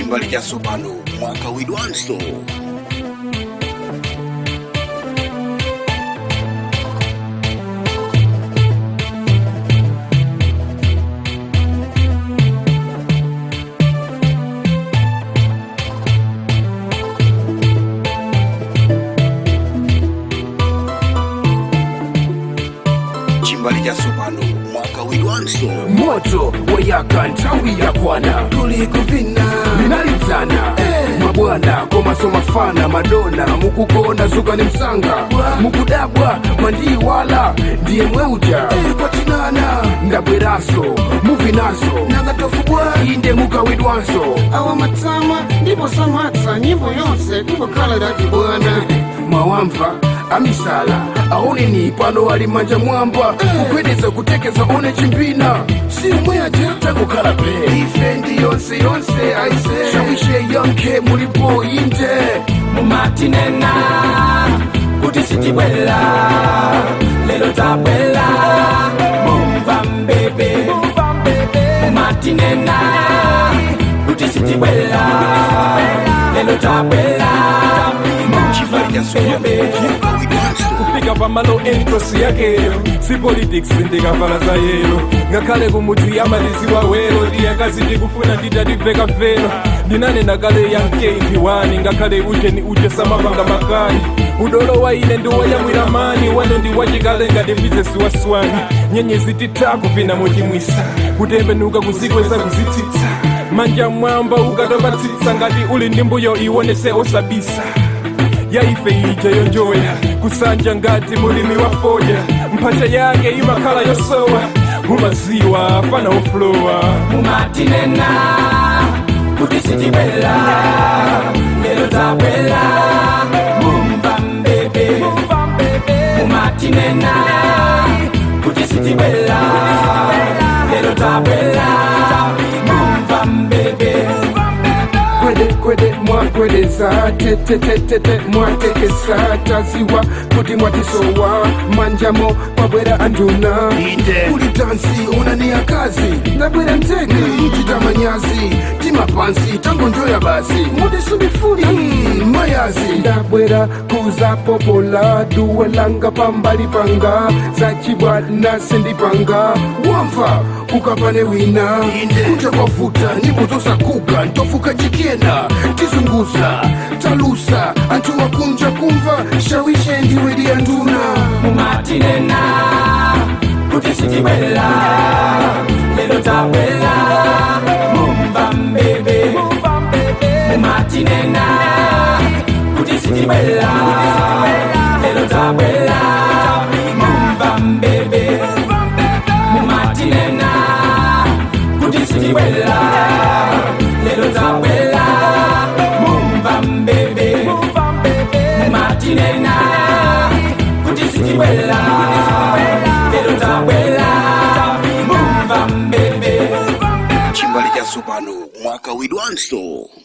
Chimbali cha tsopano mwakawidwanso. Chimbali cha tsopano mwakawidwanso. Moto wayaka, nthawi yakwana. Tuli kuvina. Linalidzana mabwana komaso mafana madona, mukugona zuka ni msanga, mukudabwa mwandiyiwala, ndiye mweuja. Kwatinana. Ndabweraso muvinaso. Nakatofubwa. Inde, mukawidwanso. Awa matama ndipo samatsa nyimbo yonse kungokhala lachibwana. Mwawamva amisala, aoneni pano ali manja mwamba, kugwedeza kutekeza, one chimbina. Si umweaja. Takukhala pe, ife ndi yonse yonse aise, shawishe yonke mulipo inde. Mumatinena kuti sitibwela, lelo tabwela, mumva mbebe. Mumatinena kuti sitibwela, lelo tabwela. Chimbali cha tsopano mwakawidwanso. Kufika pamalo entrosi yakeyo si politics, ndikavala za yelo, ngakhale kumudzi yamaliziwa welo. Ndiyakazi ndikufuna nditativeka felo, ndinanena kale yankeinthiwani, ngakhale uje ni uje samapanga makani. Udolo wa ine ndiwoyamwira mani wano, ndi wachikale ngati mbize waswani. Nyenyezi titha kuvina mochimwisa, kutembenuka, kuzikweza, kuzitsitsa, manja mwamba ukatopatsitsa. Ngati uli ndi mbuyo iwonese osabisa, yaife ija yonjoya kusanja ngati mulimi wa foja, mphacha yake imakhala yosowa, umaziwa fana oflowa. Mumatinena kuti sitibwela, lelo tabwela, mumva mbebe. Mumatinena kuti sitibwela, lelo tabwela, mumva mbebe. Kwede kwede mwakwedeza, tetetetete mwatekesa, taziwa kuti mwatisowa, manjamo kwabwera anduna. Inde. Kuli dansi, onani akazi, ndabwera mteke mchitamanyazi, timapansi tangonjoya basi, mutisundifuli mayazi. Ndabwera kuzapopola duwe langa pambali panga, zachibwana sindipanga, wamva ukapane wina. Inde. Kunja kwavuta, nyimbo zosakuka ntofuka chikena, tizunguza talusa anthu wakunja kumva shawishe ndiwedi anduna. Mumatinena kuti sitibwela, lelo tabwela, mumva mbebe. Mumatinena kuti sitibwela, lelo tabwela, mumva mbebe. Mumatinena kuti sitibwela, lelo tabwela, mumva mbebe. Mumatinena kuti sitibwela, lelo tabwela, mumva mbebe. Chimbali cha tsopano mwakawidwanso.